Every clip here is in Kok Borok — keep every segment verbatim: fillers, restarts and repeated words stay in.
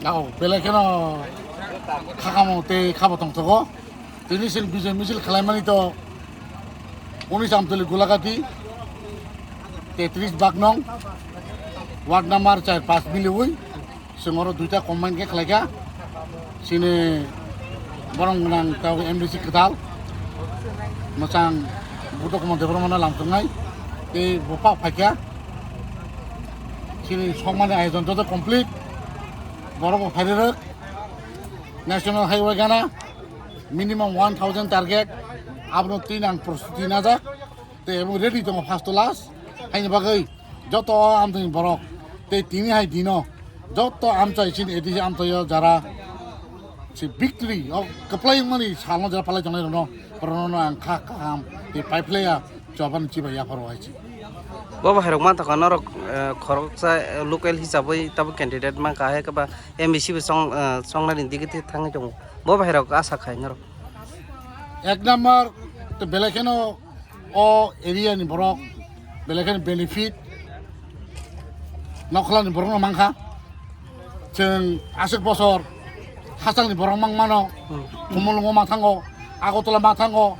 Ao, belai kheno khakamo tei khabo tongthogo. Tini chwng bijai misil khlaimani to unis Amtoli Gulagati, tetris bag nong, ward number char pas miliwi, chwng oro duita combine khe khlaikha. Chini borong gwnang tei M D C kwtal, mwchang Buddha Kumar Debbarmano lamthoknai, tei bo pak phaikha. Chini sokmani ayojon joto complete, borok bo phairwrwk. National Highway gana minimum one thousand target, abono twi nang prostuti najak, tei abo ready tongo first to last. Haini bagwi joto amtwini borok tei tini hai dino joto amchai chini A D C amchaio jara si victory o kwplai wngmani salno jara palai tongnai rokno, borokno ang kha kaham tei paiphlaiya. Chubachu chiba yapharo hai se. Bo bahairok manthoka norok, eh, khoroksa, eh, local hisabwi tabuk candidate mankha, hai khe ba M D C bo chong, eh, chongnani digite thangwi tongo. Bo bahairok asa khai norok. Ek number to belai kheno o area ni borok belai kheno benefit nokhlani borokno mankha. Chwng aswk bosor hachangni borok mang mano. Hmm. Khumulwngo ma thango, Agartala ma thango,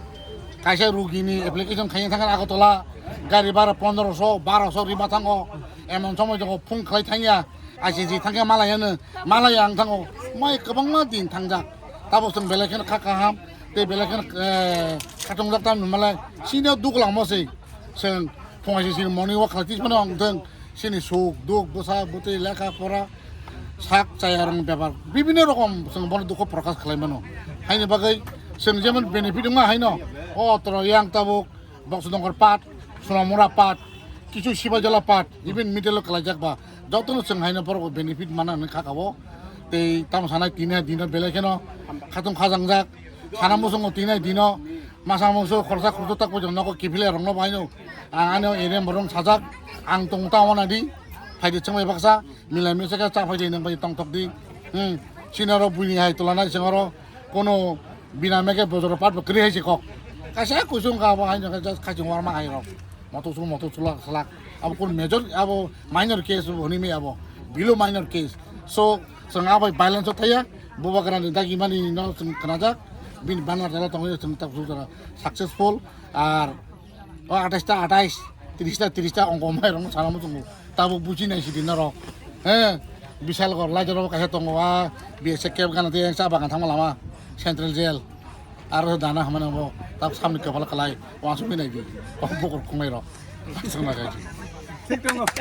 kaisa rugini application khaina thangkha Agartala, gari bhara pondroso, baroso rima thango, emon somoi tongo phone khlai thangya, I C C thangkhe malai ano, malai ang thango, mai kwbangma din thangjak. Tabuk chwng belai kheno kha kaham, tei belai kheno, eh, khatungjak tamni malai, sini duk langmo se. Chwng phung I C C ni morning walk khlai twi phano ang thwng, sini suk, duk, bwsa, bwtwi, lekha, pora, sak chaya rang bepar bibinno rokom chwng bono dukho prokash khlai mano. Haini bagwi chwng jemon benefit wngma haino, o toro yang tabuk Boksodongkhor part, Sonamura part, kichu Sibajala part, even middle o khlaijak ba, jotono chwng haino borok benefit mana hwnwi kha kabo. Tei tamo sanai tini hai dino belai kheno khatung khajangjak, sana muchungo tini hai dino masa musu khorsa khorsa tak bo nogo kiphilai rokno bo haino ang ani area borok sajak, ang tong ta wana di, phaidi chwng bai baksa. Milai misa khe cha phai di, nwng bai tongthok di. Hmm. Chini oro buini hai tola nai chwng oro kono bina mege bojor pat bo kwrwi hai se kok. Kaisa kusung ka abo hai no just khaising warma hai rok. Moto su moto sulak salak. Abo kun major abo minor case bo hwnwi maya abo. Below minor case. So chwng abai balance o thaya. Bubagra ni dagi mani no chwng khnajak. Bini banner dala tongwi chwng tak suksara successful. Ar o atais ta atais, tris ta tris ta ongko mai rok sana muchungo. Tabuk buchi nai sidi norok. He, Bishalgarh laijaro kaisa tongo a, B S F camp gana tei sa bagan thangma lama, Central Jail. Aro dana hamani bo, tab samni kapal kalai, wansugwi nai di. O bukur khungnai rok. Aswk na kai di.